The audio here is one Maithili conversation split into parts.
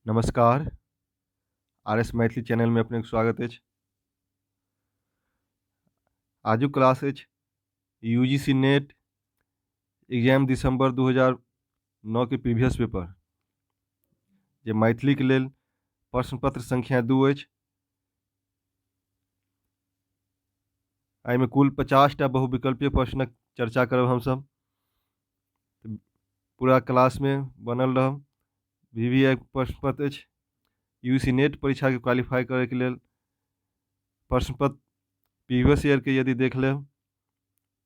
नमस्कार, आर एस मैथिली चैनलमे अपनेके स्वागत अछि। आजुक क्लास अछि U G C NET exam दिसम्बर 2009 के प्रीवियस पेपर, जे मैथिलीके लेल प्रश्न पत्र संख्या 2 अछि। एहिमे कुल 50टा बहुविकल्पीय प्रश्नक चर्चा करब हमसभ। पूरा क्लासमे बनल रहब। वी वी आई प्रश्न पत्र अछि। यू सी नेट परीक्षाके क्वालिफाइ करैके लेल प्रश्न पत्र प्रीवियस ईयरके यदि देख लेब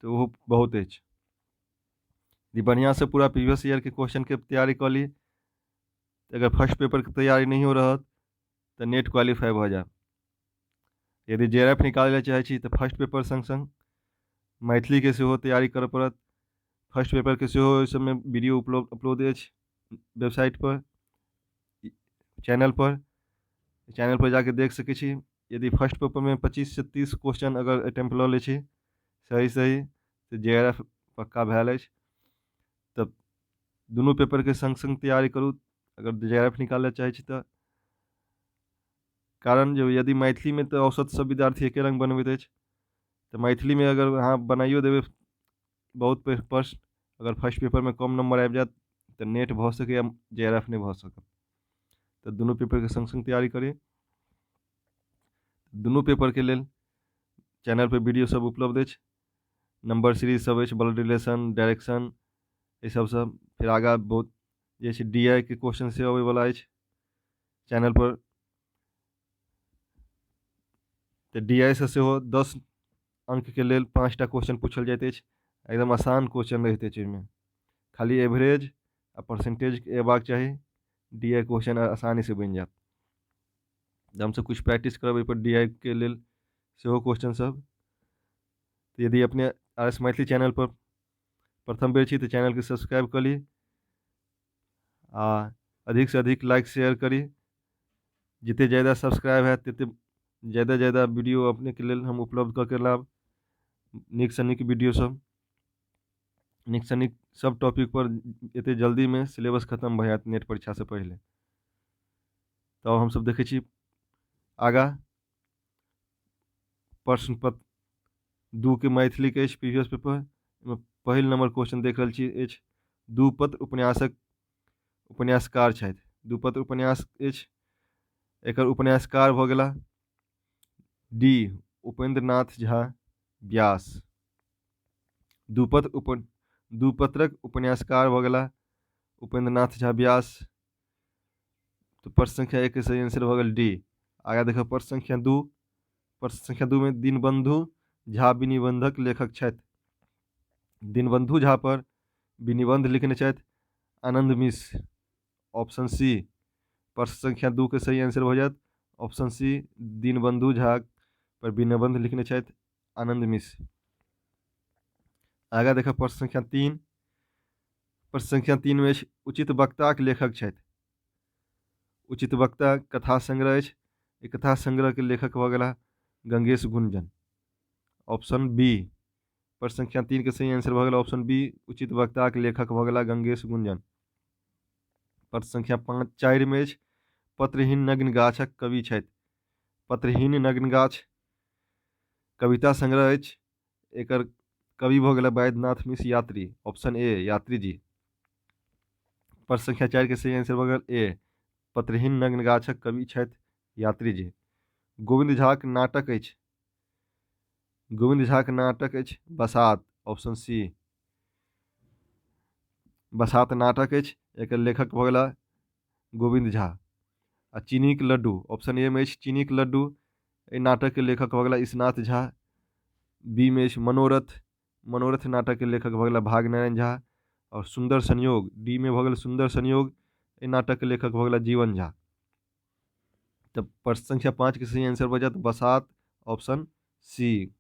तऽ ओहो बहुत अछि। यदि बढ़िआँसँ पूरा प्रीवियस ईयरके क्वेश्चनके तैयारी कऽ ली, अगर फर्स्ट पेपरके तैयारी नहियो रहत तऽ नेट क्वालिफाइ भऽ जायत। यदि जे आर एफ निकालै लए चाहै छी तऽ फर्स्ट पेपर सङ्ग सङ्ग मैथिलीके सेहो तैयारी करऽ पड़त। फर्स्ट पेपरके सेहो ओहि सबमे वीडियो अपलोड अछि वेबसाइटपर, चैनलपर, चैनलपर जाके देख सकै छी। यदि फर्स्ट पेपरमे 25 से 30 क्वेश्चन अगर अटेम्प्ट लऽ लै छी सही सही तऽ जे आर एफ पक्का भेल अछि। तऽ दुनू पेपरके सङ्ग सङ्ग तैयारी करू अगर जे आर एफ निकालऽ चाहै छी तऽ। कारण जे यदि मैथिलीमे तऽ औसत सब विद्यार्थी एके रङ्ग बनबैत अछि, तऽ मैथिलीमे अगर अहाँ बनाइयो देबै बहुत प्रश्न, अगर फर्स्ट पेपरमे कम नम्बर आबि जायत तऽ नेट भऽ सकैए, जे आर एफ नहि भऽ सकत। तऽ दुनू पेपरके सङ्ग सङ्ग तैयारी करी। दुनू पेपरके लेल चैनलपर वीडियो सब उपलब्ध अछि। नम्बर सीरीज सब अछि, ब्लड रिलेशन, डायरेक्शन, एहि सबसँ फेर आगाँ बहुत जे छै डी I के क्वेश्चन सेहो अबैवला अछि चैनलपर। तऽ डी I सँ सेहो 10 अङ्कके लेल 5टा क्वेश्चन पूछल जाइत अछि। एकदम आसान क्वेश्चन रहैत अछि, ओहिमे खाली एवरेज आ परसेंटेज अयबाक चाही, डी I question आसानीसँ बनि जायत। तऽ हमसभ किछु प्रैक्टिस करब एहिपर डी I के लेल सेहो क्वेश्चन सब। तऽ यदि अपने आर एस मैथिली चैनलपर प्रथम बेर छी तऽ चैनलके सब्सक्राइब कऽ ली आ अधिकसँ अधिक लाइक शेयर करी। जते ज्यादा सब्सक्राइब हैत तते ज्यादा ज्यादा वीडियो अपनेके लेल हम उपलब्ध कऽ के लायब। नीकसँ नीक वीडियो सब, नीकसँ नीक सब टॉपिकपर एते जल्दीमे सिलेबस खतम भऽ जायत नेट परीक्षासँ पहिले। तब हमसब देखै छी आगाँ प्रश्न पत्र 2 के मैथिलीके अछि प्रीवियस पेपर। ओहिमे पहिल नम्बर क्वेश्चन देख रहल छी अछि, दू पत्र उपन्यासक उपन्यासकार छथि। दू पत्र उपन्यास अछि, एकर उपन्यासकार भऽ गेला डी उपेंद्र नाथ झा व्यास। दू पत्रक उपन्यासकार भऽ गेला उपेंद्र नाथ झा व्यास। तऽ प्रश्न संख्या 1 के सही आंसर भऽ गेल डी। आगाँ देखब प्रश्न संख्या 2। प्रश्न संख्या 2 मे दीनबंधु झा विनिबंधक लेखक छथि। दीनबंधु झा पर विनिबंध लिखने छथि आनंद मिश्र, ऑप्शन सी। प्रश्न संख्या 2 के सही आंसर भऽ जायत ऑप्शन सी, दीनबंधु झा पर विनिबंध लिखने छथि आनंद मिश्र। आगाँ देखब प्रश्न संख्या 3। प्रश्न संख्या 3 मे अछि, उचित वक्ताक लेखक छथि। उचित वक्ता कथा संग्रह अछि, एहि कथा संग्रह के लेखक भऽ गेला गंगेश गुंजन, ऑप्शन बी। प्रश्न संख्या 3 के सही आंसर भऽ गेल ऑप्शन बी, उचित वक्ताक लेखक भऽ गेला गंगेश गुंजन। प्रश्न संख्या 4 मे अछि, पत्रहीन नग्न गाछक कवि छथि। पत्रहीन नग्न गाछ कविता संग्रह अछि, एकर कवि भऽ गेला वैद्यनाथ मिश्र यात्री, ऑप्शन ए यात्री जी। प्रश्न संख्या 4 के सही आंसर भऽ गेल ए, पत्रहीन नग्न गाछक कवि छथि यात्री जी। गोविन्द झाक नाटक अछि, गोविन्द झाक नाटक अछि बसात, ऑप्शन सी। बसात नाटक अछि, एकर लेखक भऽ गेला गोविन्द झा। आ चीनीक लड्डू, ऑप्शन ए मे अछि चीनीक लड्डू, एहि नाटकके लेखक भऽ गेला ईशनाथ झा। बी मे अछि मनोरथ, मनोरथ नाटकके लेखक भऽ गेला भागनारायण झा। आओर सुन्दर संयोग, डी मे भऽ गेल सुन्दर संयोग, एहि नाटकके लेखक भऽ गेला जीवन झा। तऽ प्रश्न संख्या 5 के सही आंसर भऽ जायत बसात, ऑप्शन सी।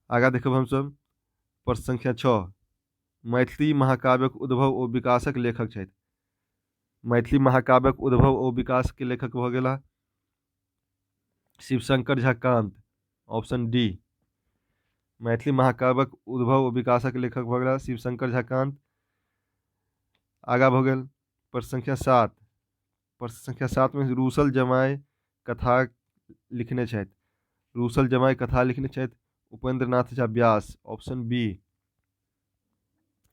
आगाँ देखब हमसब प्रश्न संख्या 6, मैथिली महाकाव्यक उद्भव ओ विकासक लेखक छथि। मैथिली महाकाव्यक उद्भव ओ विकास के लेखक भऽ गेला शिवशंकर झा कांत, ऑप्शन डी। मैथिली महाकाव्यक उद्भव ओ विकासक लेखक भऽ गेला शिवशंकर झा कांत। आगाँ भऽ गेल प्रश्न संख्या 7। प्रश्न संख्या 7 में रूसल जमाय कथा लिखने छथि। रूसल जमाय कथा लिखने छथि उपेंद्र नाथ झा व्यास, ऑप्शन बी।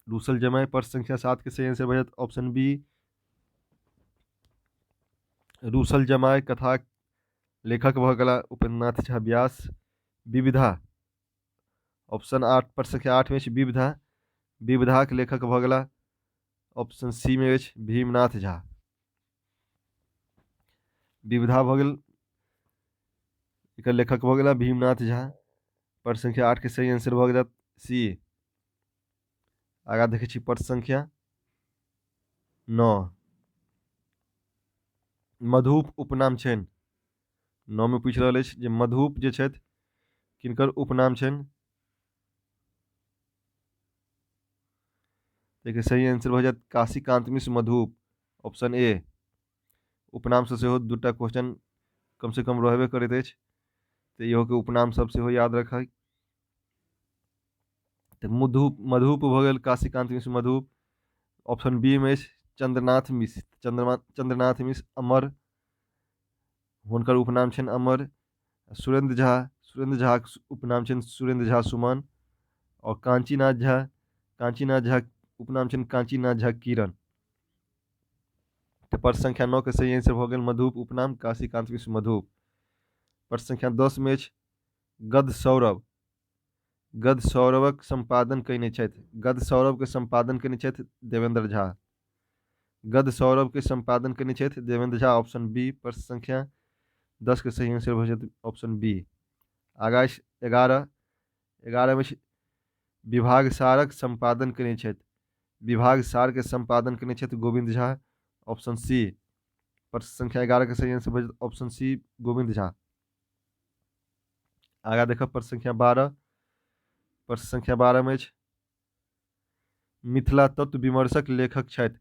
रूसल जमाय प्रश्न संख्या 7 के सही आंसर भऽ जायत ऑप्शन बी। रूसल जमाय कथा लेखक भऽ गेला उपेंद्र नाथ झा व्यास। विविधा, ऑप्शन 8, प्रश्न संख्या 8 में अछि विविधा। विविधाक लेखक भऽ गेला ऑप्शन सी में अछि भीमनाथ झा। विविधा भऽ गेल, एकर लेखक भऽ गेला भीमनाथ झा। प्रश्न संख्या 8 के सही आंसर भऽ गेल सी। आगाँ देखै छी प्रश्न संख्या 9। मधुप उपनाम छनि। 9 में पूछि रहल अछि जे मधुप जे छथि किनकर उपनाम छनि। एकर सही आंसर भऽ जायत काशीकांत मिश्र मधुप, ऑप्शन ए। उपनामसँ सेहो दूटा क्वेश्चन कमसँ कम रहबे करैत अछि, तऽ इहोके उपनाम सब सेहो याद रखै। तऽ मधुप भऽ गेल काशीकांत मिश्र मधुप। ऑप्शन बी में अछि चंद्रनाथ मिश्र, चंद्रनाथ मिश्र अमर, हुनकर उपनाम छनि अमर। सुरेंद्र झा, सुरेंद्र झाक उपनाम छनि सुरेंद्र झा सुमन। और कांचीनाथ झा, कांचीनाथ झा उपनाम छनि कांचीनाथ झा किरण। तऽ प्रश्न संख्या 9 के सही आंसर भऽ गेल मधुप उपनाम काशीकांत मिश्र मधुप। प्रश्न संख्या 10 में अछि गद सौरभ। गद सौरभक संपादन कयने छथि। गद सौरभ के संपादन कयने छथि देवेंद्र झा। गद सौरभ के संपादन कयने छथि देवेंद्र झा, ऑप्शन बी। प्रश्न संख्या 10 के सही आंसर भऽ जायत ऑप्शन बी। आगाँ अछि 11। 11 में विभाग सारक संपादन कयने छथि। विभाग सार के संपादन कयने छथि गोविंद झा, ऑप्शन सी। प्रश्न संख्या 11 के सही आंसर भऽ जायत ऑप्शन सी गोविंद झा। आगाँ देखब प्रश्न संख्या 12। प्रश्न संख्या 12 में अछि मिथिला तत्व विमर्शक लेखक छथि।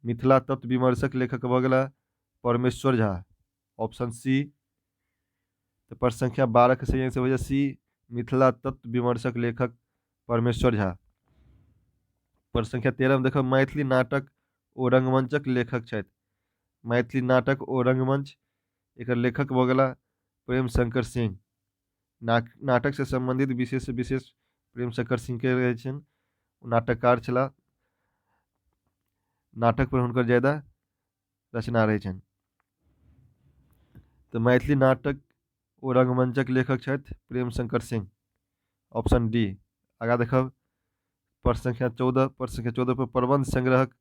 मिथिला तत्व विमर्शक लेखक भऽ गेला परमेश्वर झा, ऑप्शन सी। तऽ प्रश्न संख्या 12 के सही आंसर भऽ जायत सी, मिथिला तत्व विमर्शक लेखक परमेश्वर झा। प्रश्न संख्या 13 में देखब मैथिली नाटक ओ रंगमंचक लेखक छथि। मैथिली नाटक ओ रंगमंच एकर लेखक भऽ गेला प्रेम शंकर सिंह। नाटक से संबंधित विशेष विशेष प्रेम शंकर सिंह के रहै छनि, ओ नाटककार छलाह, नाटक पर हुनकर ज्यादा रचना रहै छनि। तऽ मैथिली नाटक ओ रंगमंचक लेखक छथि प्रेम शंकर सिंह, ऑप्शन डी। आगाँ देखब प्रश्न संख्या 14। प्रश्न संख्या 14 पर प्रबंध संग्रहक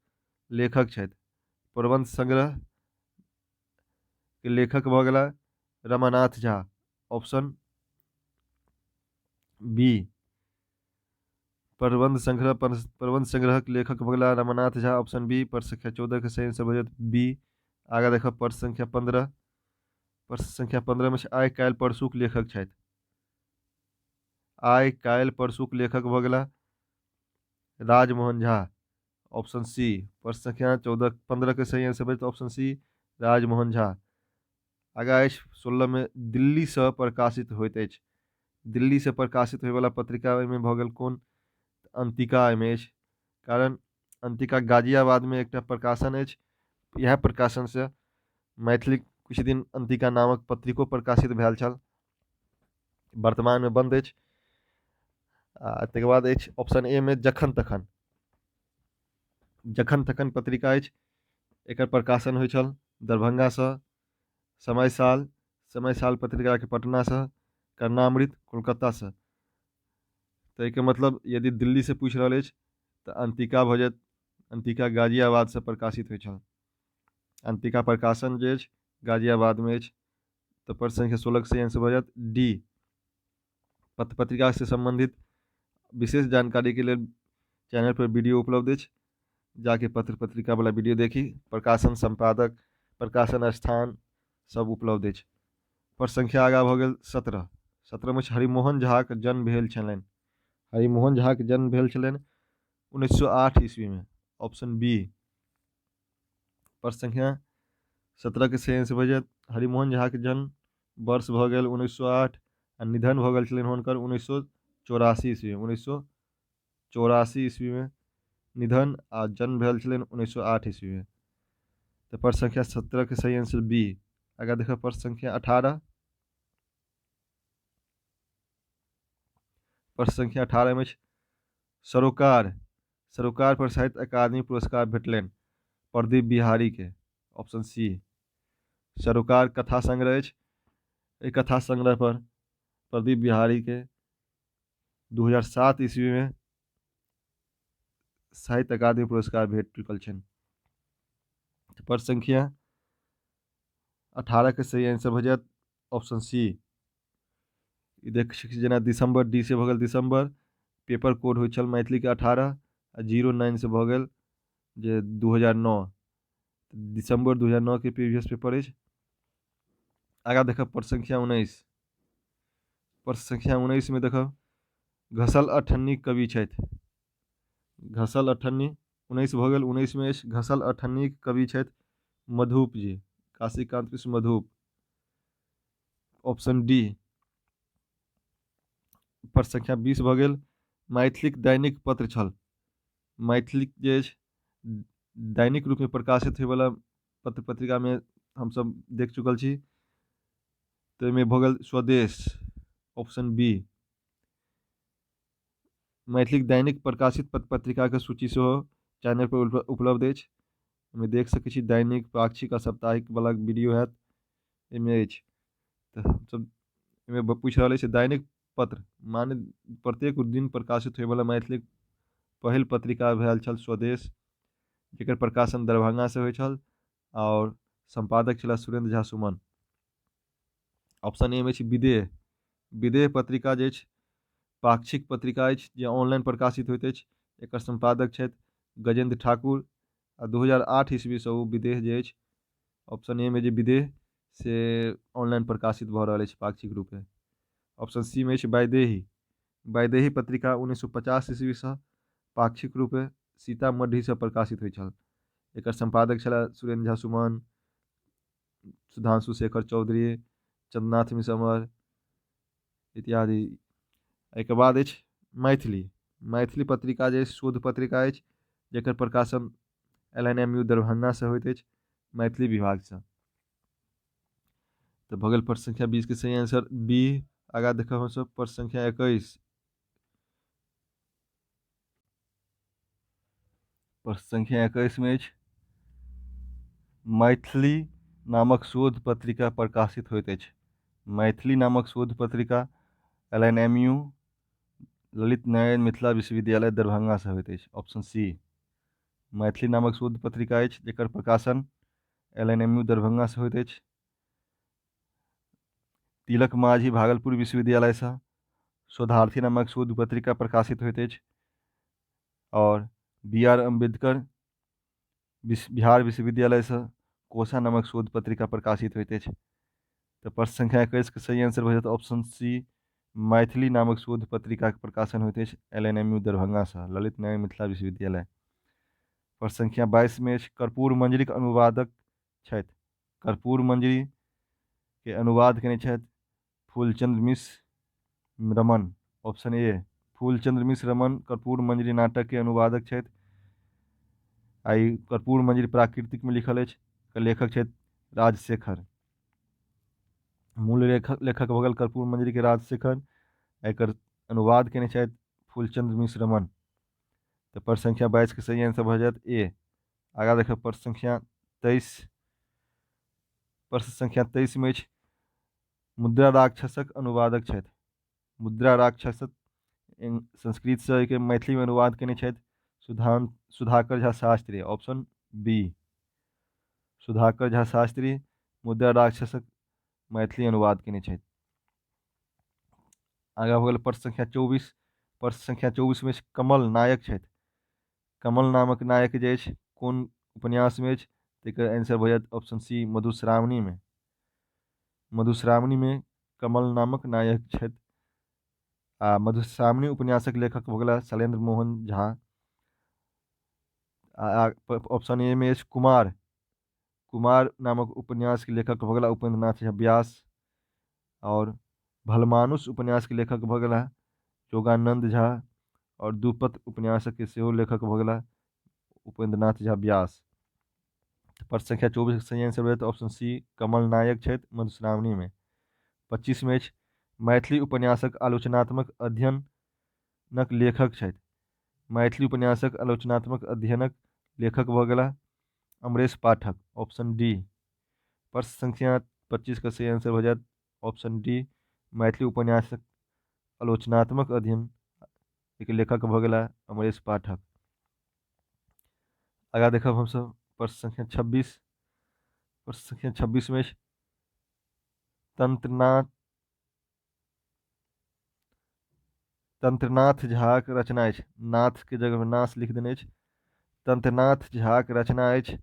लेखक छथि। प्रबंध संग्रह के लेखक भऽ गेला रमानाथ झा, ऑप्शन बी। प्रबंध संग्रह, प्रबंध संग्रहक लेखक भऽ गेला रमानाथ झा, ऑप्शन बी। प्रश्न संख्या 14 के सही आंसर भऽ जायत बी। आगाँ देखब प्रश्न संख्या 15। प्रश्न संख्या 15 में आइ काल्हि परसूक लेखक छथि। आइ काल्हि परसूक लेखक भऽ गेला राजमोहन झा, ऑप्शन सी। प्रश्न संख्या 15 के सही आंसर भऽ जायत ऑप्शन सी राजमोहन झा। आगाँ अछि 16 में दिल्लीसँ प्रकाशित होइत अछि। दिल्लीसँ प्रकाशित होयवला पत्रिका ओहिमे भऽ गेल कोन? अंतिका एहिमे अछि, कारण अंतिका गाजियाबादमे एकटा प्रकाशन अछि। इएह प्रकाशनसँ मैथिली किछु दिन अंतिका नामक पत्रिको प्रकाशित भेल छल, वर्तमानमे बन्द अछि। आ तकर बाद अछि ऑप्शन ए में जखन तखन। जखन तखन पत्रिका अछि, एकर प्रकाशन होइ छल दरभंगासँ। समय साल, समय साल पत्रिकाके पटनासँ, कर्णामृत कोलकातासँ। तऽ एहिके मतलब यदि दिल्लीसँ पूछि रहल अछि तऽ अंतिका भऽ जायत, अंतिका गाजियाबादसँ प्रकाशित होइ छल। अंतिका प्रकाशन जे अछि गाजियाबादमे अछि। तऽ प्रश्न संख्या 16 के सही आंसर भऽ जायत डी। पत्र पत्रिकासँ संबंधित विशेष जानकारीके लेल चैनल पर वीडियो उपलब्ध अछि, जाके पत्र पत्रिका वाला वीडियो देखी। प्रकाशन संपादक, प्रकाशन स्थान सब उपलब्ध अछि। प्रश्न संख्या आगाँ भऽ गेल 17। 17 में हरिमोहन झाक जन्म भेल छलनि। हरिमोहन झाक जन्म भेल छलनि 1908 ईस्वी में, ऑप्शन बी। प्रश्न संख्या 17 के सही आंसर भऽ जायत हरिमोहन झाक जन्म वर्ष भऽ गेल 1908 आ निधन भऽ गेल छलनि हुनकर 1984 ईस्वी में। 1984 ईस्वी में निधन आ जन्म भेल छलनि 1908 ईस्वी में। तऽ प्रश्न संख्या 17 के सही आंसर बी। आगाँ देखब प्रश्न संख्या 18। प्रश्न संख्या 18 में सरोकार, सरोकार पर साहित्य अकादमी पुरस्कार भेटलनि प्रदीप बिहारी के, ऑप्शन सी। सरोकार कथा संग्रह अछि, एहि कथा संग्रह पर प्रदीप बिहारी के 2007 ईस्वी में साहित्य अकादमी पुरस्कार भेट चुकल छनि। प्रश्न संख्या 18 के सही आंसर भऽ जायत ऑप्शन सी। ई देख सकै छी जेना दिसंबर डी से भऽ गेल दिसंबर, पेपर कोड होइ छल मैथिलीके 18 आ 09 से भऽ गेल जे 2009, दिसंबर 2009 के प्रीवियस पेपर अछि। आगाँ देखब प्रश्न संख्या 19। प्रश्न संख्या 19 में देखब घसल अठन्नी कवि छथि। घसल अठन्नी 19 भऽ गेल, 19 में अछि घसल अठन्नी कवि छथि मधुप जी, काशीकांत मिश्र मधुप, ऑप्शन डी। प्रश्न संख्या 20 भऽ गेल, मैथिलीक दैनिक पत्र छल। मैथिलीक जे अछि दैनिक रूपमे प्रकाशित होइवला पत्र पत्रिकामे हमसब देख चुकल छी, तऽ एहिमे भऽ गेल स्वदेश, ऑप्शन बी। मैथिलीक दैनिक प्रकाशित पत्र पत्रिकाके सूची सेहो चैनल पर उपलब्ध अछि, एहिमे देख सकै छी दैनिक, पाक्षिक आ साप्ताहिक वला वीडियो हैत, एहिमे अछि। तऽ हमसब एहिमे पूछि रहल अछि दैनिक पत्र माने प्रत्येक दिन प्रकाशित होइवला मैथिलीक पहिल पत्रिका भेल छल स्वदेश, जकर प्रकाशन दरभंगासँ होइ छल आओर सम्पादक छलाह सुरेंद्र झा सुमन। ऑप्शन ए मे अछि विदेह। विदेह पत्रिका जे अछि पाक्षिक पत्रिका अछि जे ऑनलाइन प्रकाशित होइत अछि, एकर सम्पादक छथि गजेंद्र ठाकुर आ 2008 ईस्वीसँ ओ विदेह जे अछि ऑप्शन ए मे जे विदेह से ऑनलाइन प्रकाशित भऽ रहल अछि पाक्षिक रूपे। ऑप्शन सी मे अछि वैदेही। वैदेही पत्रिका 1950 ईस्वीसँ पाक्षिक रूपे सीतामढ़ीसँ प्रकाशित होइत छल, एकर सम्पादक छलाह सुरेंद्र झा सुमन, सुधांशु शेखर चौधरी, चंद्रनाथ मिश्र अमर इत्यादि। एहिके बाद अछि मैथिली। मैथिली पत्रिका जे शोध पत्रिका अछि जकर प्रकाशन एल एन एम यू दरभंगासँ होइत अछि मैथिली विभागसँ। तऽ भऽ गेल प्रश्न संख्या 20 के सही आंसर बी। आगाँ देखब हमसब प्रश्न संख्या 21। प्रश्न संख्या 21 में अछि मैथिली नामक शोध पत्रिका प्रकाशित होइत अछि। मैथिली नामक शोध पत्रिका L N M U Lalit Narayan Mithila विश्वविद्यालय दरभंगासँ होइत अछि, ऑप्शन सी। मैथिली नामक शोध पत्रिका अछि जकर प्रकाशन एल एन एम यू दरभंगासँ होइत अछि। तिलक माझी भागलपुर विश्वविद्यालयसँ शोधार्थी नामक शोध पत्रिका प्रकाशित होइत अछि। और बी आर अम्बेडकर बिहार विश्वविद्यालयसँ कोसा नामक शोध पत्रिका प्रकाशित होइत अछि। तऽ प्रश्न संख्या 21 के सही आंसर भऽ जायत ऑप्शन सी, मैथिली नामक शोध पत्रिकाके प्रकाशन होइत अछि एल एन एम यू दरभंगासँ, ललित नारायण मिथिला विश्वविद्यालय। प्रश्न संख्या 22 में अछि कर्पूर मंजरीक अनुवादक छथि। कर्पूर मंजरी के अनुवाद केने छथि फूलचंद्र मिश्र रमन, ऑप्शन ए। फूलचंद्र मिश्र रमन कर्पूर मंजरी नाटक के अनुवादक छथि। आ ई कर्पूर मंजरी प्राकृतिक में लिखल अछि, एकर लेखक छथि राजशेखर। मूल लेखक भऽ गेल कर्पूर मंजरी के राजशेखर, एकर अनुवाद केने छथि फूलचंद्र मिश्र रमन। तऽ प्रश्न संख्या 22 के सही आंसर भऽ जायत ए। आगाँ देखब प्रश्न संख्या 23। प्रश्न संख्या 23 में अछि मुद्रा राक्षसक अनुवादक छथि। मुद्रा राक्षसक संस्कृतसँ एहिके मैथिलीमे अनुवाद केने छथि सुधाकर झा शास्त्री, ऑप्शन बी। सुधाकर झा शास्त्री मुद्रा राक्षसक मैथिली अनुवाद केने छथि। आगाँ भऽ गेल प्रश्न संख्या 24। प्रश्न संख्या 24 में कमल नायक छथि। कमल नामक नायक जे अछि कोन उपन्यासमे अछि? तकर आंसर भऽ जायत ऑप्शन सी मधुश्रावणीमे। मधुश्रावणीमे कमल नामक नायक छथि आ मधुश्रावणी उपन्यासक लेखक भऽ गेलाह शैलेन्द्र मोहन झा। आ ऑप्शन ए मे अछि कुमार। कुमार नामक उपन्यासके लेखक भऽ गेलाह उपेंद्र नाथ झा व्यास। और भलमानुष उपन्यासके लेखक भऽ गेलाह योगानंद झा। और दुपत उपन्यासके सेहो लेखक भऽ गेलाह उपेंद्र नाथ झा व्यास। प्रश्न संख्या 24 के सही आंसर भऽ जायत ऑप्शन सी कमल नायक छथि मधुश्रावणीमे। 25मे अछि मैथिली उपन्यासक आलोचनात्मक अध्ययनक लेखक छथि। मैथिली उपन्यासक आलोचनात्मक अध्ययनक लेखक भऽ गेलाह अमरेश पाठक, ऑप्शन डी। प्रश्न संख्या 25 के सही आंसर भऽ जायत ऑप्शन डी मैथिली उपन्यासक आलोचनात्मक अध्ययन के लेखक भऽ गेलाह अमरेश पाठक। आगाँ देखब हमसभ प्रश्न संख्या 26। प्रश्न संख्या 26 में तंत्रनाथ तंत्रनाथ झाक रचना अछि। नाथ के जगह में नाश लिख देने अछि। तंत्रनाथ झाक रचना अछि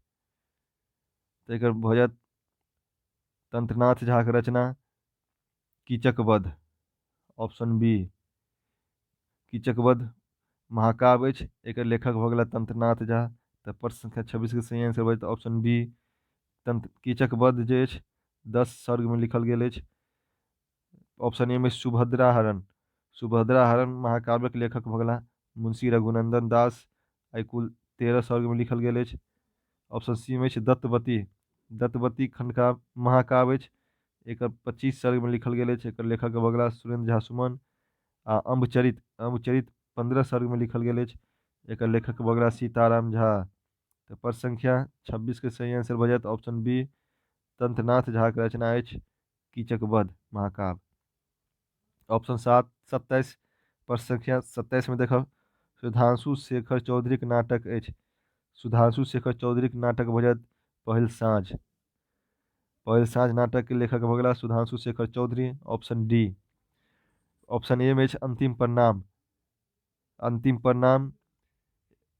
तऽ एकर भऽ जायत तंत्रनाथ झाक रचना कीचकवध, ऑप्शन बी। कीचकवध महाकाव्य अछि, एकर लेखक भऽ गेला तंत्रनाथ झा। तऽ प्रश्न संख्या 26 के सही आंसर भऽ जायत ऑप्शन बी। तंत्र कीचकवध जे अछि 10 सर्गमे लिखल गेल अछि। ऑप्शन ए में सुभद्रा हरण। सुभद्रा हरण महाकाव्यक लेखक भऽ गेला मुंशी रघुनंदन दास। एहि कुल 13 सर्गमे लिखल गेल अछि। ऑप्शन सी में अछि दत्तवती। दत्तवती खंडकाव्य महाकाव्य अछि, एकर 25 सर्गमे लिखल गेल अछि। एकर लेखक भऽ गेला सुरेंद्र झा सुमन। आ अम्बचरित, अम्बचरित 15 सर्गमे लिखल गेल अछि, एकर लेखक भऽ गेला सीताराम झा। तऽ प्रश्न संख्या 26 के सही आंसर भऽ जायत ऑप्शन बी तंत्रनाथ झाक रचना अछि कीचकवध महाकाव्य। ऑप्शन 7 27। प्रश्न संख्या 27 में देखब सुधांशु शेखर चौधरीक नाटक अछि। सुधांशु शेखर चौधरीक नाटक भऽ जायत पहिल साँझ। पहिल साँझ नाटक के लेखक भऽ गेला Sudhanshu Shekhar Chaudhary, option D. Option A में अछि अंतिम प्रणाम। अंतिम प्रणाम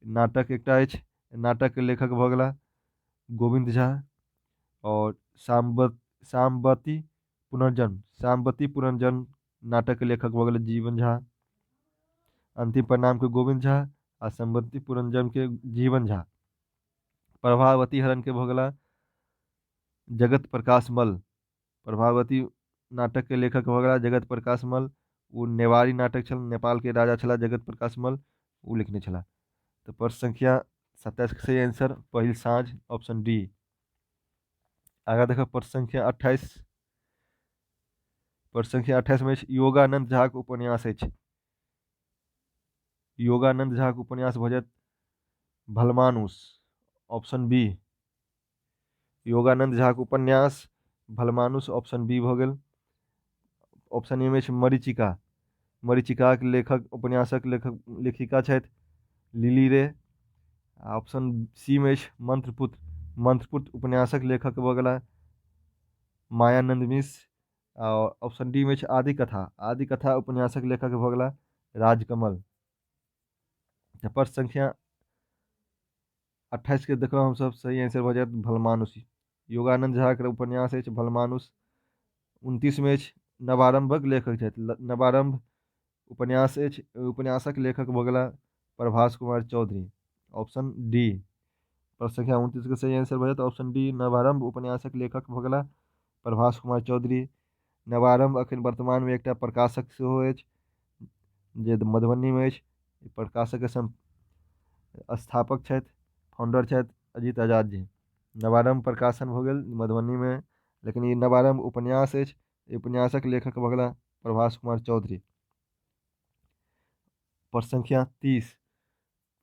नाटक एकटा अछि, नाटक के लेखक भऽ गेला गोविंद झा। और साम्बती पुनर्जन्म, साम्बती पुनर्जन्म नाटक के लेखक भऽ गेलै जीवन झा। अंतिम प्रणाम के गोविंद झा आ साम्बती पुनर्जन्म के जीवन झा। प्रभावती हरण के भऽ गेला जगत प्रकाश मल्ल। प्रभावती नाटक के लेखक भऽ गेला जगत प्रकाश मल्ल। ओ नेवारी नाटक छल, नेपाल के राजा छलाह जगत प्रकाश मल्ल, ओ लिखने छलाह। तऽ प्रश्न संख्या 27 के सही आंसर पहिल साँझ, ऑप्शन डी। आगाँ देखब प्रश्न संख्या 28। प्रश्न संख्या 28 में अछि योगानंद झाक उपन्यास अछि। योगानंद झाक उपन्यास भऽ जायत भलमानुस, ऑप्शन बी। योगानंद झाक उपन्यास भलमानुस, ऑप्शन बी भऽ गेल। ऑप्शन ए में अछि मरीचिका। मरीचिकाक लेखक उपन्यासक लेखक लेखिका छथि लिली रे। आ ऑप्शन सी में अछि मंत्रपुत्र। मंत्रपुत्र उपन्यासक लेखक भऽ गेला मायानंद मिश्र। आ ऑप्शन डी में अछि आदिकथा। आदिकथा उपन्यासक लेखक भऽ गेला राजकमल। तऽ प्रश्न संख्या 28 के देखलहुँ हमसभ सही आंसर भऽ जायत भलमानुसी। योगानंद झाक उपन्यास अछि भलमानुस। 29 में अछि नवारंभक लेखक छथि। नवारंभ उपन्यास अछि, उपन्यासक लेखक भऽ गेला प्रभास कुमार चौधरी, ऑप्शन डी। प्रश्न संख्या 29 के सही आंसर भऽ जायत ऑप्शन डी। नवारंभ उपन्यासक लेखक भऽ गेला प्रभास कुमार चौधरी। नवारंभ अखन वर्तमानमे एकटा प्रकाशक सेहो अछि जे मधुबनीमे अछि। प्रकाशकके स्थापक छथि, फाउंडर छथि अजीत आजाद जी। नवारंभ प्रकाशन भऽ गेल मधुबनीमे, लेकिन ई नवारंभ उपन्यास अछि, ई उपन्यासक लेखक भऽ गेला प्रभास कुमार चौधरी। प्रश्न संख्या 30।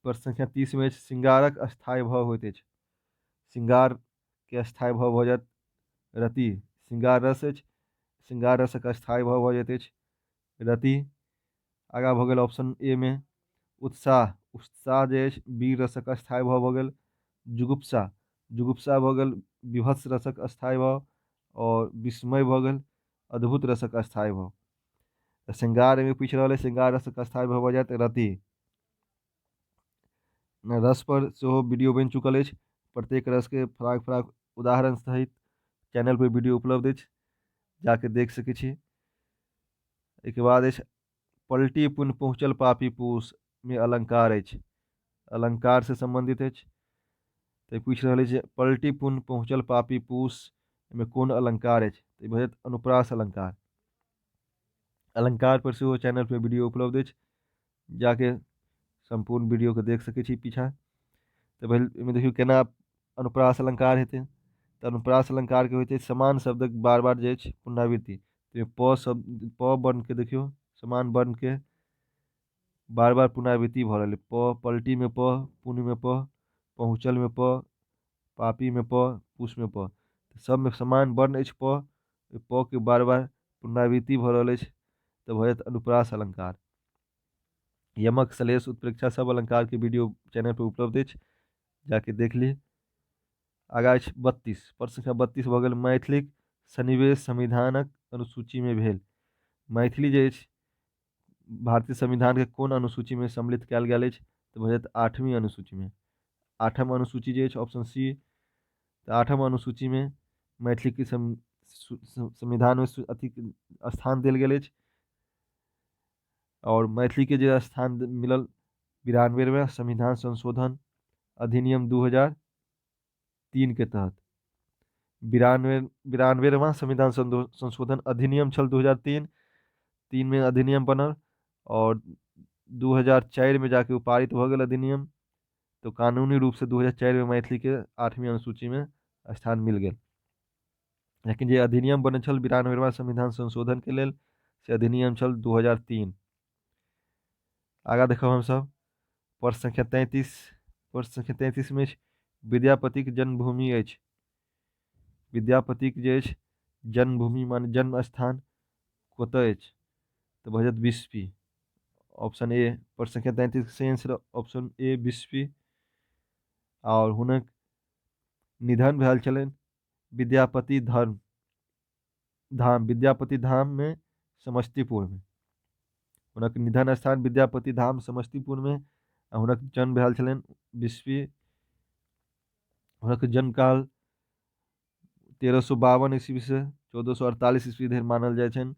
प्रश्न संख्या 30 में अछि श्रृंगारक स्थायी भाव होइत अछि। श्रृंगार के स्थायी भाव भऽ जायत रति। श्रृंगार रस अछि, श्रृंगार रसक स्थायी भाव भऽ जाइत अछि रति। आगाँ भऽ गेल ऑप्शन ए में उत्साह। उत्साह जे अछि वीर रसक स्थायी भाव भऽ गेल। जुगुप्सा, जुगुप्सा भऽ गेल विभत्स रसक स्थायी भाव। और विस्मय भऽ गेल अद्भुत रसक स्थायी भाव। तऽ श्रृंगार में पूछि रहल अछि श्रृंगार रसक स्थायी भाव भऽ जायत रति। रस पर सेहो वीडियो बनि चुकल अछि, प्रत्येक रस के फराक फराक उदाहरण सहित चैनल पर वीडियो उपलब्ध अछि, जाके देख सकै छी। एहिके बाद अछि पलटी पुन पहुँचल पापी पूस में अलंकार अछि, अलंकार से संबंधित अछि। तऽ पूछि रहल अछि पलटी पुन पहुँचल पापी पूस में कोन अलंकार अछि, तऽ भऽ जायत अनुप्रास अलंकार। अलंकार पर सेहो चैनल पर वीडियो उपलब्ध अछि, जाके सम्पूर्ण वीडियो के देख सकै छी पीछा। तऽ भेल एहिमे देखियौ केना अनुप्रास अलंकार हेतै। तऽ अनुप्रास अलंकारके होइत अछि समान शब्दक बार बार जे अछि पुनरावृत्ति। तऽ प शब्द प वर्णके देखियौ, समान वर्णके बार बार पुनरावृत्ति भऽ रहल अइ। प पलटीमे प, पुण्यमे प, पहुँचलमे प, पापीमे प, पुष्पमे प, सभमे समान वर्ण अछि प। ओहि प के बार बार पुनरावृत्ति भऽ रहल अछि, तऽ भऽ जायत अनुप्रास अलंकार। यमक, श्लेष, उत्प्रेक्षा सब अलंकारके वीडियो चैनल पर उपलब्ध अछि, जाके देख ली। आगाँ अछि 32, प्रश्न संख्या 32 भऽ गेल मैथिलीक सन्निवेश संविधानक अनुसूचीमे भेल। मैथिली जे अछि भारतीय संविधानके कोन अनुसूचीमे सम्मिलित कयल गेल अछि? तऽ भऽ जायत 8वीं अनुसूचीमे। 8म अनुसूची जे अछि ऑप्शन सी, तऽ 8म अनुसूचीमे मैथिलीके संविधानमे अथी स्थान देल गेल अछि। और मैथिलीके जे स्थान मिलल 92वें संविधान संशोधन अधिनियम 2003 के तहत। 92वां संविधान संशोधन अधिनियम छल 2003, 3 में अधिनियम बनल और 2004 में जाके ओ पारित भऽ गेल अधिनियम। तो कानूनी रूप से 2004 में मैथिली के 8वीं अनुसूची में स्थान मिल गेल। लेकिन जे अधिनियम बनल छल 92वां संविधान संशोधन के लेल, से अधिनियम छल 2003। आगाँ देखब हमसब प्रश्न संख्या 33। प्रश्न संख्या 33 में विद्यापतिक जन्मभूमि अछि। विद्यापतिक जे अछि जन्मभूमि माने जन्म स्थान कतऽ अछि? तऽ भऽ जायत बिस्फी, ऑप्शन ए। प्रश्न संख्या 33 के सही आंसर ऑप्शन ए बिस्फी। और हुनक निधन भेल छलनि विद्यापति धर्म धाम, विद्यापति धाम में समस्तीपुर में। हुनक निधन स्थान विद्यापति धाम समस्तीपुर में, आ हुनक जन्म भेल छलनि बिस्फी। हुनक जन्मकाल 1352 ईस्वी से 1448 ईस्वी धरि मानल जाइ छनि।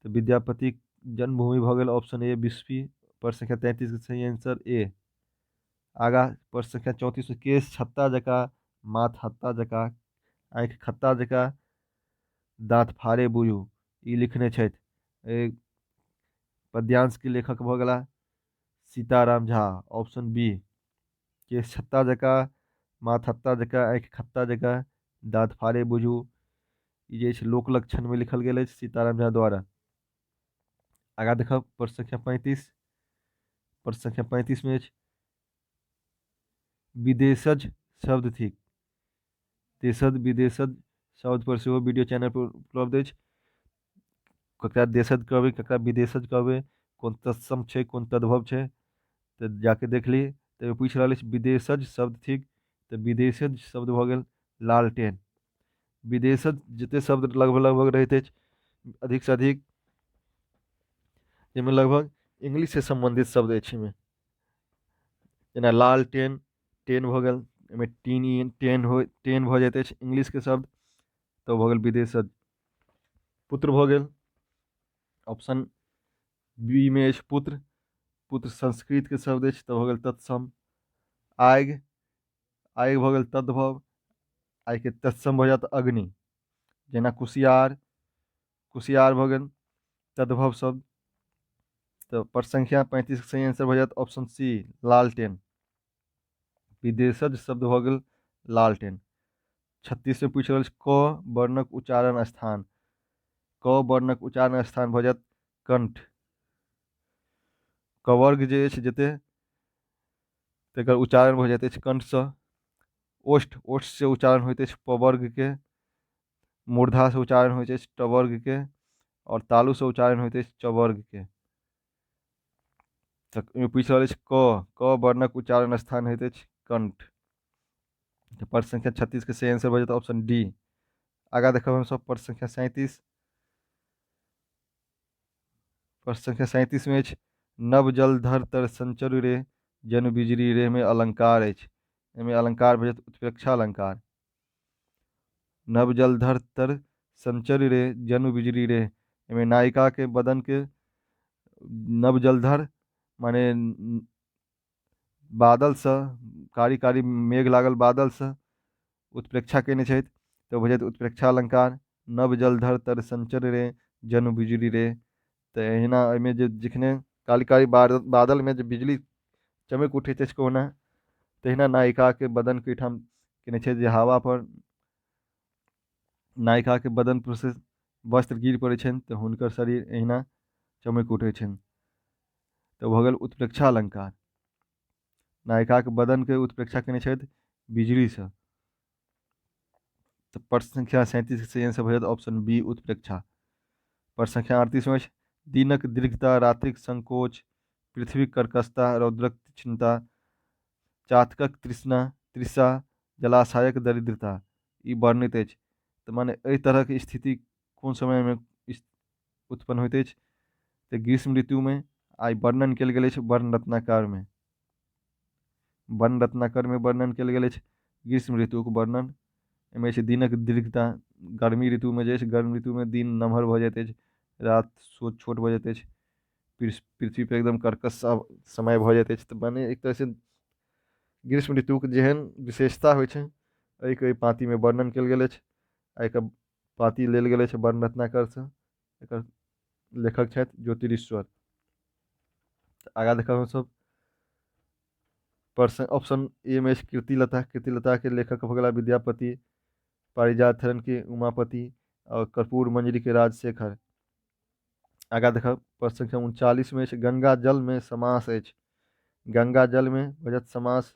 तऽ विद्यापतिक जन्मभूमि भऽ गेल ऑप्शन ए बिस्फी। प्रश्न संख्या 33 के सही आंसर ए। आगाँ प्रश्न संख्या 34 में केश छत्ता जकाँ, माथ हत्ता जकाँ, आँखि खत्ता जकाँ, दाँत फाड़े बुझू, ई लिखने छथि। पद्यांश के लेखक भऽ गेला सीताराम झा, ऑप्शन बी। केश छत्ता जकाँ, माथ हत्ता जकाँ, आँखि खत्ता जकाँ, दाँत फाड़े बुझू, ई जे अछि लोक लक्षण में लिखल गेल अछि सीताराम झा द्वारा। आगाँ देखब प्रश्न संख्या 35। प्रश्न संख्या 35 में अछि विदेशज शब्द थिक। देशज विदेशज शब्द पर सेहो वीडियो चैनल पर उपलब्ध अछि। ककरा देशज कहबै, ककरा विदेशज कहबै, कोन तत्सम छै, कोन तद्भव छै, तऽ जाके देख ली। तऽ पूछि रहल अछि विदेशज शब्द थिक, तऽ विदेशज शब्द भऽ गेल लालटेन। विदेशज जते शब्द लगभग लगभग रहैत अछि अधिकसँ अधिक, जाहिमे लगभग इंग्लिशसँ सम्बन्धित शब्द अछि एहिमे, जेना लालटेन, टेन भऽ गेल, एहिमे टीन टेन हो, टेन भऽ जाइत अछि इंग्लिशके शब्द, तऽ भऽ गेल विदेशज। पुत्र भऽ गेल ऑप्शन बी में अछि पुत्र। पुत्र संस्कृतके शब्द अछि, तऽ भऽ गेल तत्सम। आगि, आगि भऽ गेल तद्भव, आगिके तत्सम भऽ जायत अग्नि। जेना कुसियार, कुसियार भऽ गेल तद्भव शब्द। तऽ प्रश्न संख्या 35 के सही आंसर भऽ जायत ऑप्शन सी लालटेन। विदेशज शब्द भऽ गेल लालटेन। 36 में पूछि रहल अछि क वर्णक उच्चारण स्थान। क वर्णक उच्चारण स्थान भऽ जायत कंठ। कवर्ग जे अछि जते तकर उच्चारण भऽ जाइत अछि कंठसँ। ओष्ठ, ओष्ठसँ उच्चारण होइत अछि पवर्गके। मूर्धासँ उच्चारण होइत अछि टवर्गके। आओर तालुसँ उच्चारण होइत अछि चवर्गके। तऽ ओहिमे पूछि रहल अछि क, क वर्णक उच्चारण स्थान होइत अछि कंठ। तऽ प्रश्न संख्या 36 के सही आंसर भऽ जेतै ऑप्शन डी। आगाँ देखब हमसब प्रश्न संख्या 37। प्रश्न संख्या 37 में अछि नव जलधर तर संचरु रे जनु बिजली रे में अलंकार अछि। एहिमे अलंकार भऽ जायत उत्प्रेक्षा अलंकार। नव जलधर तर संचरु रे जनु बिजली रे, एहिमे नायिका के बदन के नव जलधर माने बादलसँ कारी कारी मेघ लागल बादलसँ उत्प्रेक्षा कयने छथि, तऽ भऽ जायत उत्प्रेक्षा अलंकार। नव जलधर तर संचर रे जनु बिजुली रे, तऽ एहिना एहिमे जे जखने कारी कारी बादलमे जे बिजली चमकि उठैत अछि कहुना, तहिना नायिकाके बदनके एहिठाम केने छथि जे हवा पर नायिकाके बदन पर से वस्त्र गिर पड़ै छनि तऽ हुनकर शरीर एहिना चमकि उठै छनि। तऽ भऽ गेल उत्प्रेक्षा अलंकार। नायिकाके बदनके उत्प्रेक्षा केने छथि बिजुलीसँ। तऽ प्रश्न संख्या 37 के सही आंसर भऽ जायत ऑप्शन बी उत्प्रेक्षा। प्रश्न संख्या 38 मे अछि, दिनक दीर्घता, रात्रिक संकोच, पृथ्वीक कर्कशता, रौद्रक तीक्ष्णता, चातकक तृष्णा तृषा, जलाशयक दरिद्रता ई वर्णित अछि। तऽ माने एहि तरहक स्थिति कोन समयमे उत्पन्न होइत अछि? तऽ ग्रीष्म ऋतुमे। आ ई वर्णन कयल गेल अछि वर्णरत्नाकरमे। वर्णरत्नाकरमे वर्णन कयल गेल अछि ग्रीष्म ऋतुक वर्णन। एहिमे अछि दिनक दीर्घता, गर्मी ऋतुमे जे अछि गर्मी ऋतुमे दिन नमहर भऽ जाइत अछि, राति छोट भऽ जाइत अछि, पृथ्वी पर एकदम कर्कश समय भऽ जाइत अछि। तऽ माने एक तरहसँ ग्रीष्म ऋतुके जेहन विशेषता होइ छै एहिके एहि पाँतिमे वर्णन कयल गेल अछि। आ एकर पाँति लेल गेल अछि वर्णरत्नाकरसँ। एकर लेखक छथि ज्योतिरीश्वर। आगाँ देखब हमसभ प्रश्न ऑप्शन ए मे अछि कीर्तिलता। कीर्तिलताके लेखक भऽ गेला विद्यापति, पारिजात हरणके उमापति आओर कर्पूर मंजरीके राजशेखर। आगाँ देखब प्रश्न संख्या 39 मे अछि गंगा जलमे समास अछि। गंगा जलमे भऽ जायत समास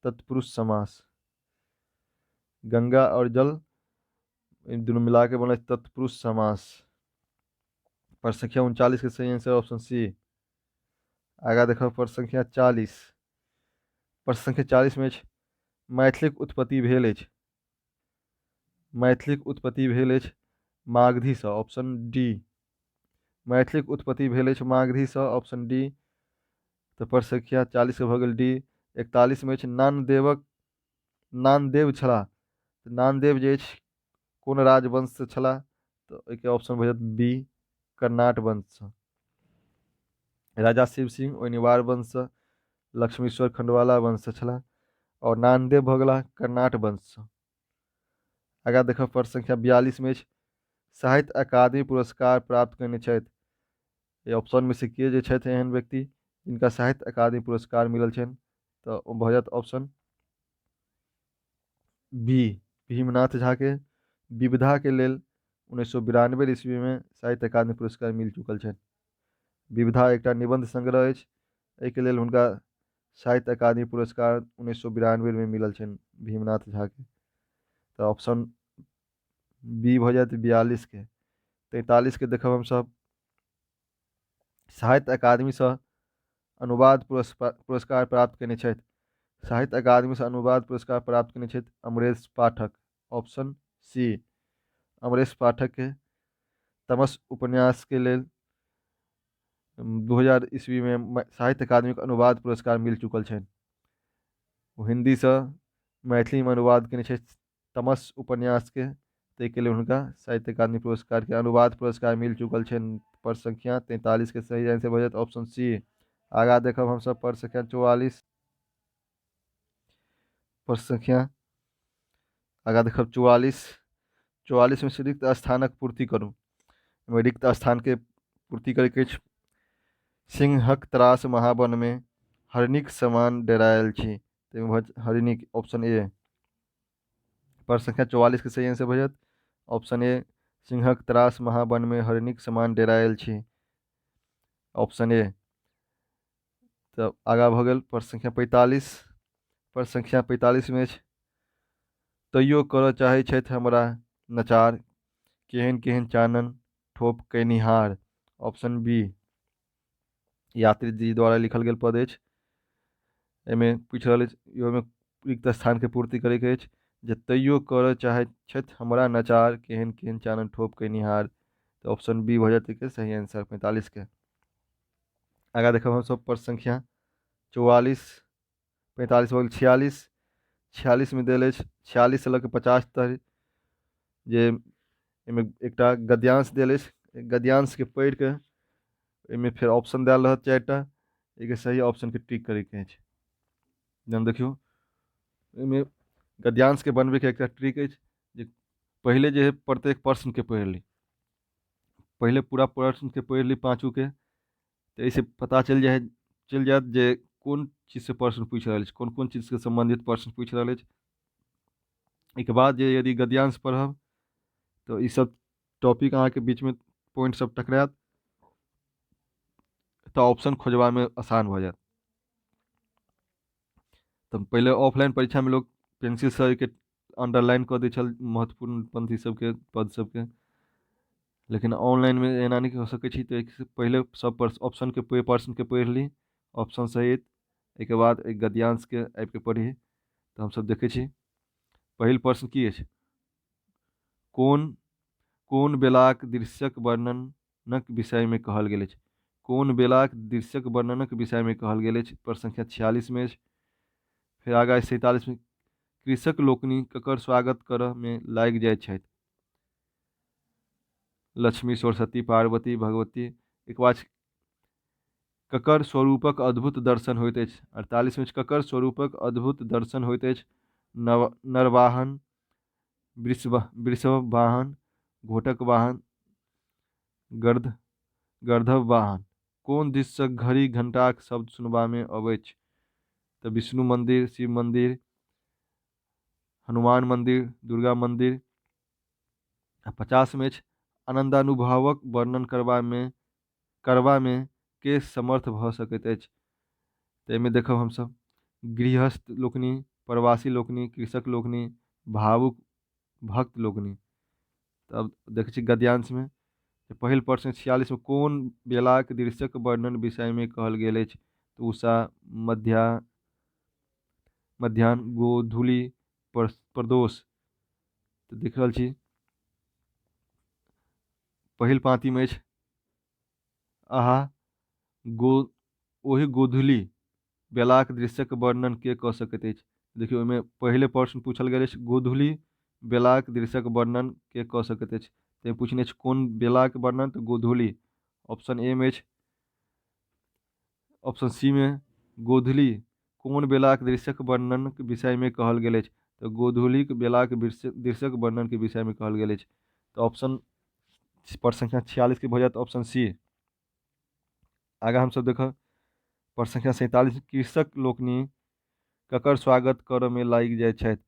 तत्पुरुष समास। गंगा आओर जल दुनू मिला के बनल तत्पुरुष समास। प्रश्न संख्या 39 के सही आंसर ऑप्शन सी। आगाँ देखब प्रश्न संख्या 40। प्रश्न संख्या 40 मे अछि मैथिलीक उत्पत्ति भेल अछि। मैथिलीक उत्पत्ति भेल अछि मागधीसँ ऑप्शन डी। मैथिलीक उत्पत्ति भेल अछि मागधीसँ ऑप्शन डी। तऽ प्रश्न संख्या 40 के भऽ गेल डी। 41 मे अछि नानदेवक नानदेव छलाह। तऽ नानदेव जे अछि कोन राजवंशसँ छलाह? तऽ ओहिके ऑप्शन भऽ जायत बी कर्नाट वंशसँ। राजा शिव सिंह ओइनिवार वंशसँ, लक्ष्मीश्वर खंडवाला वंशसँ छलाह आओर नानदेव भऽ गेलाह कर्नाट वंशसँ। आगाँ देखब प्रश्न संख्या 42 मे अछि साहित्य अकादमी पुरस्कार प्राप्त कयने छथि। एहि ऑप्शनमे से के जे छथि एहन व्यक्ति जिनका साहित्य अकादमी पुरस्कार मिलल छनि? तऽ ओ भऽ जायत ऑप्शन बी भीमनाथ झा के विविधा के लेल 1992 ईस्वीमे साहित्य अकादमी पुरस्कार मिल चुकल छनि। विविधा एकटा निबंध संग्रह अछि, एहिके लेल हुनका साहित्य अकादमी पुरस्कार 1992 मे मिलल छनि भीमनाथ झा के। तऽ ऑप्शन बी भऽ जायत 42 के। 43 के देखब हमसभ साहित्य अकादमीसँ अनुवाद पुरस्कार प्राप्त कयने छथि। साहित्य अकादमीसँ अनुवाद पुरस्कार प्राप्त कयने छथि अमरेश पाठक ऑप्शन सी। अमरेश पाठकके तमस उपन्यासके लेल 2000 ईस्वीमे साहित्य अकादमीके अनुवाद पुरस्कार मिल चुकल छनि। ओ हिन्दीसँ मैथिलीमे अनुवाद कयने छथि तमस उपन्यासके, ताहिके लेल हुनका साहित्य अकादमी पुरस्कारके अनुवाद पुरस्कार मिल चुकल छनि। प्रश्न संख्या 43 के सही आंसर भऽ जायत ऑप्शन सी। आगाँ देखब हमसभ प्रश्न संख्या 44। प्रश्न संख्या आगाँ देखब 44। 44 मे से रिक्त स्थानक पूर्ति करू। एहिमे रिक्त स्थानके पूर्ति करैके अछि। सिंहक त्रास महावनमे हरिणीक समान डेरायल छी, ताहिमे भऽ हरिणीक ऑप्शन ए। प्रश्न संख्या 44 के सही आंसर भऽ जायत ऑप्शन ए सिंहक त्रास महावनमे हरिणीक समान डेरायल छी ऑप्शन ए। तऽ आगाँ भऽ गेल प्रश्न संख्या 45। प्रश्न संख्या 45 मे अछि तैयो करऽ चाहै छथि हमरा नचार केहन केहन चानन ठोप कयनिहार ऑप्शन बी। यात्री जी द्वारा लिखल गेल पद अछि। एहिमे पूछि रहल अछि, इहोमे रिक्त स्थानके पूर्ति करैके अछि जे तैयो करऽ चाहैत छथि हमरा नचार केहन केहन चानन ठोप कयनिहार, तऽ ऑप्शन बी भऽ जायत एहिके सही आंसर 45 के। आगाँ देखब हमसभ प्रश्न संख्या 44। 45 भऽ गेल 46। 46 मे देल अछि 46 से लऽ कऽ 50 तक जे एहिमे एकटा गद्यांश देल अछि, गद्यांशके पढ़ि कऽ एहिमे फेर ऑप्शन देल रहत 4टा, एहिके सही ऑप्शनके टिक करैके अछि। जेना देखियौ एहिमे गद्यांशके बनबैके एकटा ट्रिक अछि जे पहिले जे है प्रत्येक प्रश्नके पढ़ि ली, पहिले पूरा प्रश्नके पढ़ि ली पाँचोके, तऽ एहिसँ पता चलि जाइ चलि जायत जे कोन चीजसँ प्रश्न पूछि रहल अछि, कोन कोन चीजसँ सम्बन्धित प्रश्न पूछि रहल अछि। एहिके बाद जे यदि गद्यांश पढ़ब तऽ ईसभ टॉपिक अहाँके बीचमे पॉइंट सब टकरायत तऽ ऑप्शन खोजबामे आसान भऽ जायत। तऽ पहिले ऑफलाइन परीक्षामे लोक पेंसिलसँ एहिके अंडरलाइन कऽ दै छल महत्वपूर्ण पंक्ति सबके, पद सबके, लेकिन ऑनलाइनमे एना नहि कऽ सकै छी। तऽ पहिले सब ऑप्शनके प्रश्नके पढ़ि ली ऑप्शन सहित, एहिके बाद एहि गद्यांशके आबिके पढ़ी। तऽ हमसब देखै छी पहिल प्रश्न की अछि, कोन कोन बेलाक दृश्यक वर्णनक विषयमे कहल गेल अछि? कोन बेलाक दृश्यक वर्णनक विषयमे कहल गेल अछि? प्रश्न संख्या 46मे अछि। फेर आगाँ 47मे, कृषक लोकनि ककर स्वागत करऽमे लागि जाइत छथि? लक्ष्मी, सरस्वती, पार्वती, भगवती। एक बाद ककर स्वरूपक अद्भुत दर्शन होइत अछि? 48मे, ककर स्वरूपक अद्भुत दर्शन होइत अछि? नरवाहन, वृषभ वाहन, घोटक वाहन, गर्द गर्धव वाहन। कोन दिससँ घड़ी घंटाक शब्द सुनबामे अबैछ? तऽ विष्णु मन्दिर, शिव मन्दिर, हनुमान मन्दिर, दुर्गा मन्दिर। आ 50मे अछि, आनन्दानुभवक वर्णन करबामे के समर्थ भऽ सकैत अछि? तऽ एहिमे देखब हमसभ गृहस्थ लोकनि, प्रवासी लोकनि, कृषक लोकनि, भावुक भक्त लोकनि। तब देखै छी गद्यांशमे पहिल प्रश्न 46मे, कोन बेलाक दृश्यक वर्णन विषयमे कहल गेल अछि? तऽ उषा, मध्याह्न, गोधूलि, प्रदोष। तऽ देख रहल छी पहिल पाँतिमे अछि, आहा गो ओहि गोधूलि बेलाक दृश्यक वर्णन के कऽ सकैत अछि? देखियौ ओहिमे पहिले प्रश्न पूछल गेल अछि, गोधूलि बेलाक दृश्यक वर्णन के कऽ सकैत अछि? तऽ पूछने अछि कोन बेलाक वर्णन, तऽ गोधूलि, ऑप्शन ए मे अछि। ऑप्शन सी मे गोधूलि कोन बेलाक दृश्यक वर्णनक विषयमे कहल गेल अछि? तऽ गोधूलिक बेलाक दृश्यक वर्णनके विषयमे कहल गेल अछि। तऽ ऑप्शन पर संख्या 46 के भऽ जायत ऑप्शन सी। आगाँ हमसभ देखब पर संख्या 47, कृषक लोकनि ककर स्वागत करऽमे लागि जाइ छथि?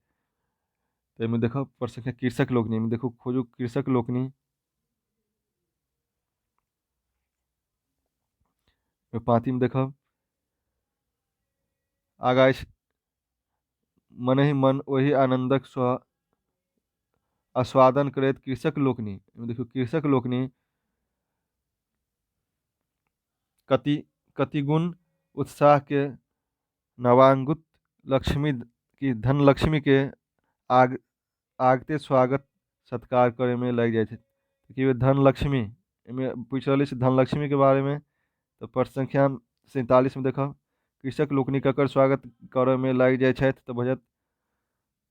तऽ एहिमे देखब पर संख्या कृषक लोकनि, एहिमे देखू खोजू कृषक लोकनि, पाँतिमे देखब आगाँ अछि, मनहि मन ओहि आनन्दक आस्वादन करैत कृषक लोकनि, देखियौ कृषक लोकनि कति कतिगुण उत्साह के नवांगुत लक्ष्मी की धनलक्ष्मी के आगते स्वागत सत्कार करैमे लागि जाइ छै। कि धनलक्ष्मी एहिमे पूछि रहल अछि धनलक्ष्मीके बारेमे, तऽ प्रश्न संख्या 47मे देखब कृषक लोकनि ककर स्वागत करऽमे लागि जाइ छथि? तऽ भऽ जायत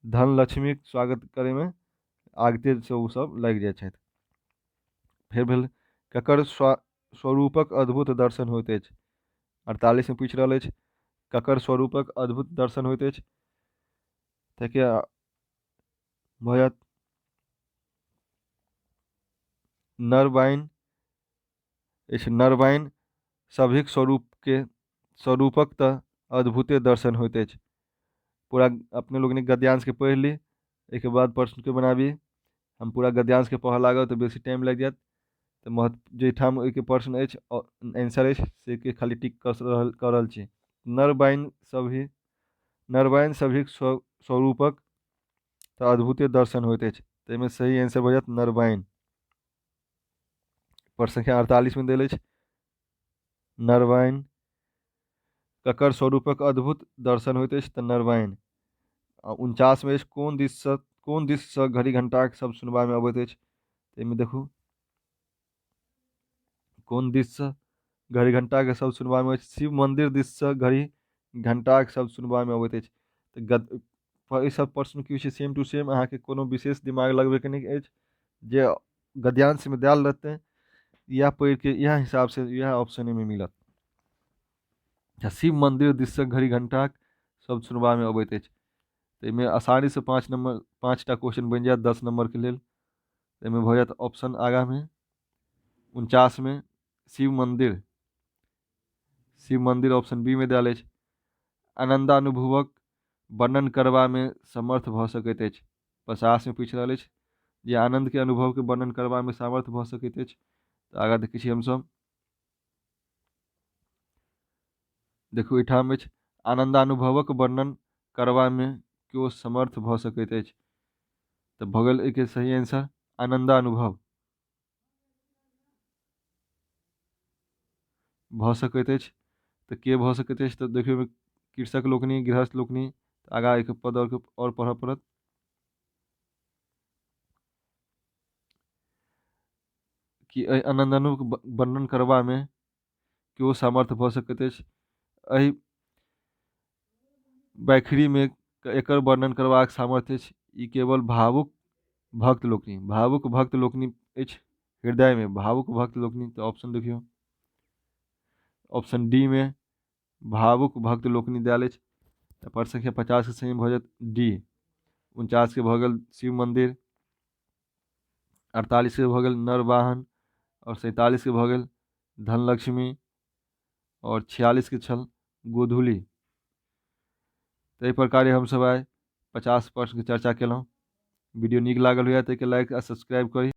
धनलक्ष्मीके स्वागत करैमे आगते से ओसभ लागि जाइ छथि। फेर भेल ककर स्वरूपक अद्भुत दर्शन होइत अछि? 48मे पूछि रहल अछि ककर स्वरूपक अद्भुत दर्शन होइत अछि? तऽ भऽ जायत नरवाइन अछि, नरवाइन सभहिक स्वरूपके स्वरूपक तऽ अद्भुते दर्शन होइत अछि। पूरा अपने लोकनि गद्यांशके पढ़ि ली, एहिके बाद प्रश्नके बनाबी। हम पूरा गद्यांशके पढ़ऽ लागब तऽ बेसी टाइम लागि जायत, तऽ महत्व जाहिठाम ओहिके प्रश्न अछि आंसर अछि से के खाली टिक कऽ रहल छी। नरबाइन सभी नरबाइन सभहिक स्वरूपक तऽ अद्भुते दर्शन होइत अछि, ताहिमे सही आंसर भऽ जायत नरबाइन। प्रश्न संख्या 48मे देल अछि नरवाइन ककर स्वरूपक अद्भुत दर्शन होइत अछि? तऽ नरवाइन। आ 49मे अछि कोन दिससँ घड़ी घंटाक शब्द सुनबामे अबैत अछि? ताहिमे देखू कोन दिससँ घड़ी घंटाके शब्द सुनबामे अबैत अछि? शिव मन्दिर दिससँ घड़ी घंटाक शब्द सुनबामे अबैत अछि। तऽ गद एहि सब प्रश्न की होइ छै सेम टू सेम, अहाँके कोनो विशेष दिमाग लगबैके नहि अछि, जे गद्यांशमे देल रहतै इएह पढ़िके इएह हिसाबसँ इएह ऑप्शन एहिमे मिलत। शिव मन्दिर दिससँ घड़ी घंटाक शब्द सुनबामे अबैत अछि, तऽ एहिमे आसानीसँ 5 नम्बर 5टा क्वेश्चन बनि जायत 10 नम्बरके लेल। एहिमे भऽ जायत ऑप्शन आगाँमे 49मे शिव मन्दिर, शिव मन्दिर ऑप्शन बी मे देल अछि। आनन्दानुभवक वर्णन करबामे समर्थ भऽ सकैत अछि, 50मे पूछि रहल अछि जे आनन्दके अनुभवके वर्णन करबामे सामर्थ्य भऽ सकैत अछि। तऽ आगाँ देखै छी हमसभ, देखू एहिठाम अछि आनन्दानुभवक वर्णन करबामे केओ समर्थ भऽ सकैत अछि। तऽ भऽ गेल एहिके सही आंसर आनन्दानुभव भऽ सकैत अछि। तऽ के भऽ सकैत अछि? तऽ देखियौ कृषक लोकनि, गृहस्थ लोकनि। आगाँ एहिके पद आओर पढ़ऽ पड़त। कि एहि आनन्दानुभवक वर्णन करबामे केओ सामर्थ्य भऽ सकैत अछि। एहि बैखरीमे एकर वर्णन करबाक सामर्थ्य अछि। ई केवल भावुक भक्त लोकनि, भावुक भक्त लोकनि अछि हृदयमे, भावुक भक्त लोकनि। तऽ ऑप्शन देखियौ, ऑप्शन डी मे भावुक भक्त लोकनि देल अछि। तऽ प्रश्न संख्या 50 के सही भऽ जायत डी। 49 के भऽ गेल शिव मंदिर, 48 के भऽ गेल नरवाहन, आओर 47 के भऽ गेल धनलक्ष्मी, आओर 46 के छल गोधूली। तऽ एहि प्रकारे हमसभ आइ 50 प्रश्नके चर्चा केलहुँ। वीडियो नीक लागल हुए तऽ एहिके लाइक आ सब्सक्राइब करी।